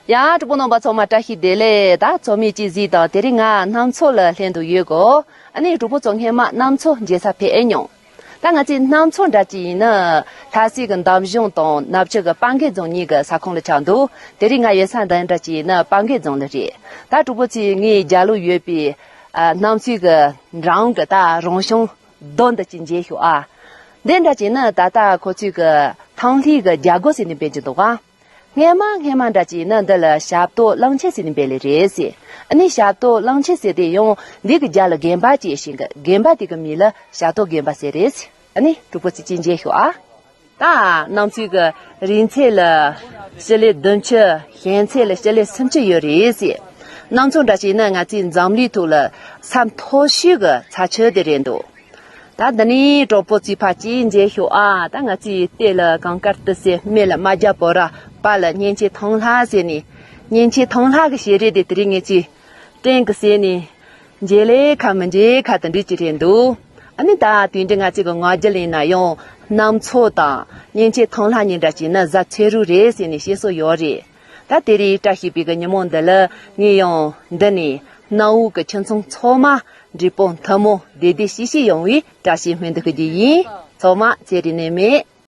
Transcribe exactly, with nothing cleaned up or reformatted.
ཡ། གྲོགས་པོ་རྣམ་པ་ཚང་མ་བཀྲ་ཤིས་བདེ་ལེགས། ད་ཚོགས་མི་གཅིག་གཟིགས་དང་། དེ་རིང་ང་གནམ་མཚོ་ལ་སླེབས་འདུག་ཡོད་གོ། ཨ་ནི་གྲོགས་པོ་ཚོ་སྔས་མ་གནམ་མཚོ་མཇལ་ས་ཕེབས་ཨེ་མྱོང་། ད་ང་ཚོའི་གནམ་མཚོ་འདྲ་ཅིག་ཡིན་ན། ལྷ་སའི་གི་འདམ་གཞུང་དང་ནག་ཆུ་གི་སྤང་གི་རྫོང་གཉིས་ཀྱི་ས་ཁོངས་ལ་ཆགས་འདུག་དེ་རིང་ང་ཡོད་ས་འདི་འདྲ་ཅིག་ཡིན་ན་སྤང་གི་རྫོང་ལ་རེད། ད་གྲོགས་པོ་ཚོས་ངའི་རྒྱབ་ལོགས་ཡོད་པའི་ཨ་གནམ་མཚོའི་གི་འགྲམ་གི་ད་རང་བྱུང་རྡོ་འདི་ཅིག་མཇལ་ཤོག་ཨ། འདི་འདྲ་ཅིག་ཡིན་ན་ད་ལྟ་ཁོ་ཚོས་གི་ཐང་ལྷའི་གི་རྒྱལ་སྒོ་ཟེར་ནས་འབོད་ཀྱི་འདུག་ག་སྔས་མ་སྔས་མ་འདྲ་ཅིག་ཡིན་ན་འདི་ལ་ཞབས་ཏོག་གླང་ཆེན་ཟེར་ནས་འབོད་ལེ་རེད་ཟེར། ཨ་ནི་ཞབས་ཏོག་གླང་ཆེན་ཟེར་དེ་ཡང་འདི་གི་རྒྱབ་ལ་དགོན་པ་ཅིག་ཡོད་ཤིང་གི་དགོན་པ་དེ་གི་མིང་ལ་ཞབས་ཏོག་དགོན་པ་ཟེར་རེད་ཟེར། ཨ་ནི་གྲོགས་པོ་ཚོས་ཅིག་མཇལ་ཤོག་ཨ། ད་གནམ་མཚོའི་གི་རིང་ཚད་ལ་སྤྱི་ལེ་བདུན་ཅུ། ཞེང་ཚད་ལ་སྤྱི་ལེ་སུམ་ཅུ་ཡོད་རེད་ཟེར། གནམ་མཚོ་འདྲ་ཅིག་ཡིན་ན་ང་ཚོའི་འཛམ་གླིང་ཐོག་ལ་ས་མཐོ་ཤོས་གི་ས་ཆ་དེ་རེད་འདུག་ད་འདི་ནས་གྲོགས་པོ་ཚོས་ཕར་ཅིག་མཇལ་ཤོག་ཨ། ད་ང་ཚོའི་ལྟོ་ལ་གངས་དཀར་ཏི་སེ། སྨད་ལ་རྨ་རྒྱལ་བོ་ར། བར་ལ་གཉན་ཆེན་ཐང་ལྷ་ཟེར་ནས། གཉན་ཆེན་ཐང་ལྷ་གི་ཞལ་རས་དེ་དེ་རིང་ངེད་ཚོས་སྤྲིན་གི་གསེབ་ནས་མཇལ་ལེ་ཁ་མི་མཇལ་ཁ་དེ་འདྲ་ཅིག་རེད་འདུག་ཨ་ནི་ད་དེ་འདྲ་ང་ཚོའི་གི་ང་རྒྱལ་ཡིན་ན་ཡང་གནམ་མཚོ་དང་གཉན་ཆེན་ཐང་ལྷ་གཉིས་འདྲ་ཅིག་ཡིན་ན་གཟའ་ཚེ་རུ་རེད་ཟེར་ནས་བཤད་སྲོལ་ཡོད་རེད། ད་དེ་རིང་བཀྲ་ཤིས་པའི་གི་ཉིན་མོ་འདི་ལ་ངས་ཡང་འདི་ནས་གནའ་བོའི་གི་ཁྱིམ་ཚང་ཚང་མ་འབྲས་སྤུངས་ཐུན་མོང་བདེ་བདེ་སྐྱིད་སྐྱིད་ཡོང་བའི་བཀྲ་ཤིས་སྨོན་འདུན་ཞུ་རྒྱུ་ཡིན། ཚང་མ་ཚེ་རིང་ནད་མེད།